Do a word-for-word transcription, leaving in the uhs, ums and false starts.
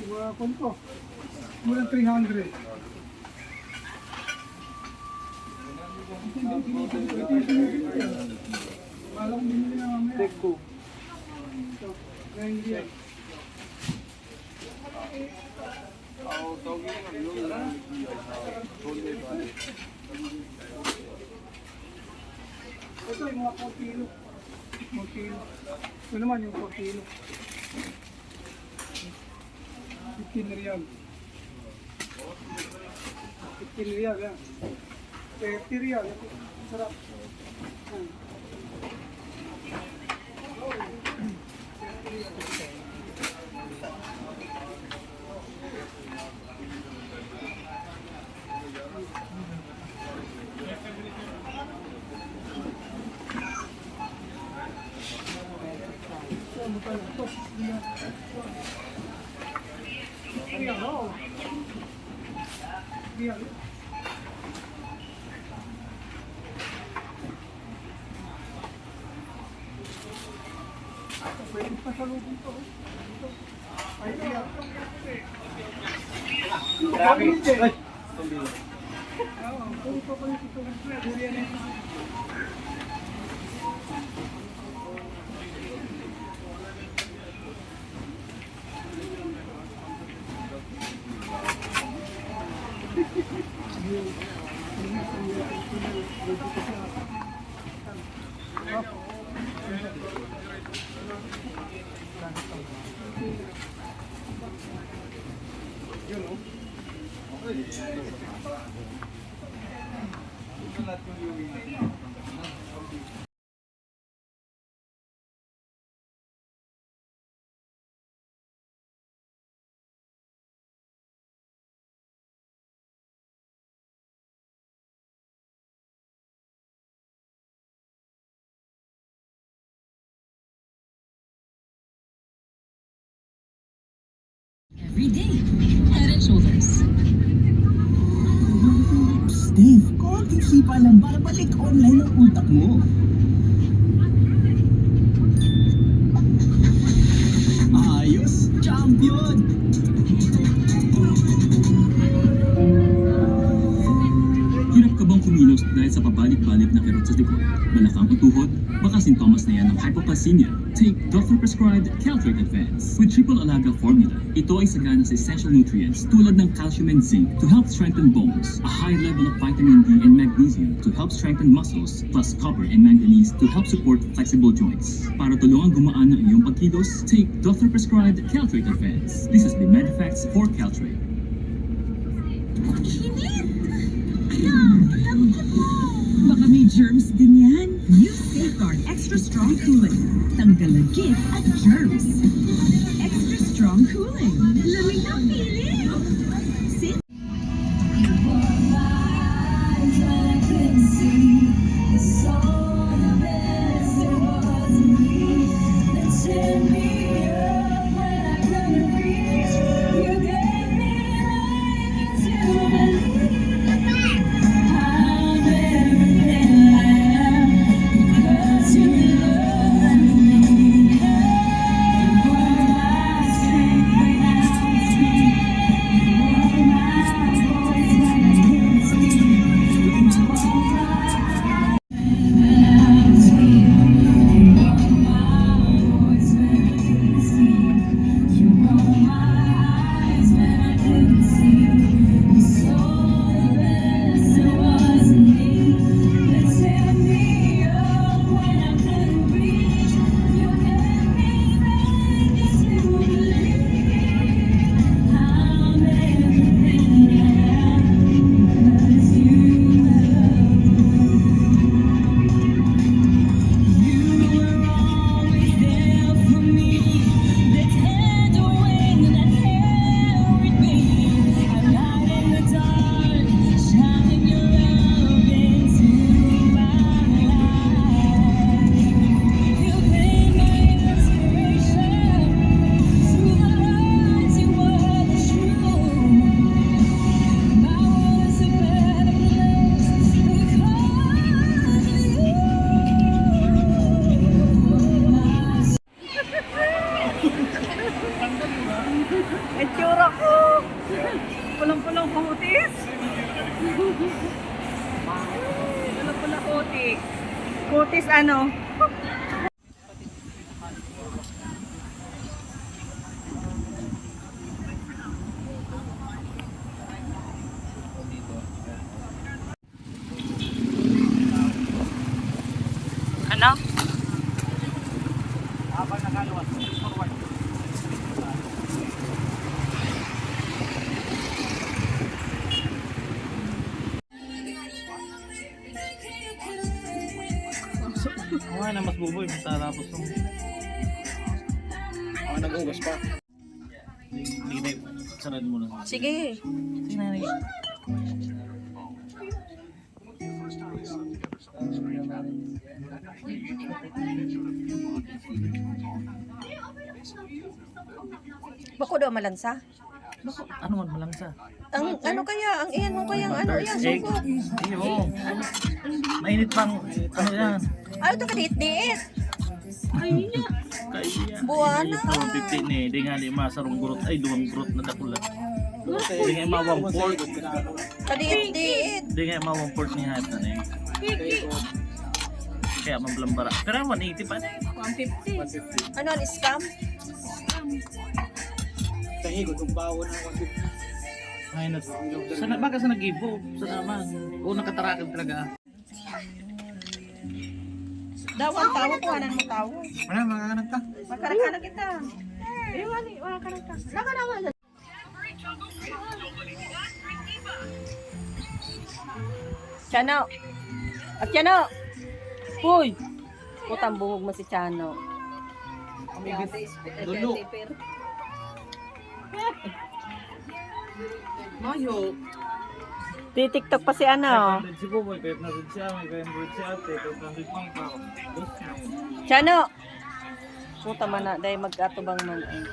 Mga kwan ko. Mga three hundred. Walang binili na mamaya. Ito, kaya hindi yan. Ito yung mga four kilo. Four kilo. Ito naman yung four kilo. Fifteen real. Fifteen real, yan. Thirty real. Sarap. Yan. Every day. Head and Shoulders. Steve, konting sipa lang para balik online ang utak mo. Ayos, champion! Hirap ka bang kumilos dahil sa pabalik-balik na kirot sa likod, balakang o tuhod? Baka sintomas na yan ng hypocalcemia. Take doctor-prescribed Caltrate Advance with triple alaga formula. Ito ay sagana sa essential nutrients tulad ng calcium and zinc to help strengthen bones, a high level of vitamin D and magnesium to help strengthen muscles, plus copper and manganese to help support flexible joints. Para tulungang gumaan ang iyong pagkilos, take doctor-prescribed Caltrate Advance. This has been Medifex for Caltrate. Init! Ayan, lambot mo! Baka may germs din yan. New Safeguard Extra Strong Cooling. Tanggal lagkit at germs. Extra Strong Cooling. Lamig na feeling! Safe Kutis ano? Ano? Ano na mas buboy, basta tapos nung mga nag-ugas pa. Hindi na, sarad mo na. Sige. Sige na, sige. Bako daw malansa. Ano man malansa? Ang ano kaya? Ang iyan mo kaya? Ang ano iyan? Egg? Suko? Iyo. Mainit pang ano yan? Ano to, kadiit-diit? Kaya. Buwana. Ang pipi ni, di nga di masarong gurot. Ay, duwang gurot na dakula. Di nga mawang pork. Kadiit-diit. Di nga mawang pork ni Hype na ni. Kaya mablambara. Pero one eighty pa na eh. One fifty. Ano, ang scam? Kahigot, kung bawo na one fifty. Ay, nag-, sa na-, baka sa nag-ibo, sa naman. O, nakatarakan talaga. Daw, ang tawo, kuhanan mo tawo. Wala, makakanan ta. Magkarakana kita. Eh, wali, makakanan ka. Naka naman. Chano. At Chano. Hoy. Putang bungog mo si Chano. Dulo. Mayo. Ti-TikTok pa si ano. Five hundred si Buboy, five hundred si Ami, five hundred si Ate, five hundred pang tao. Chano. Puta man na, dahil mag-atubang man eh.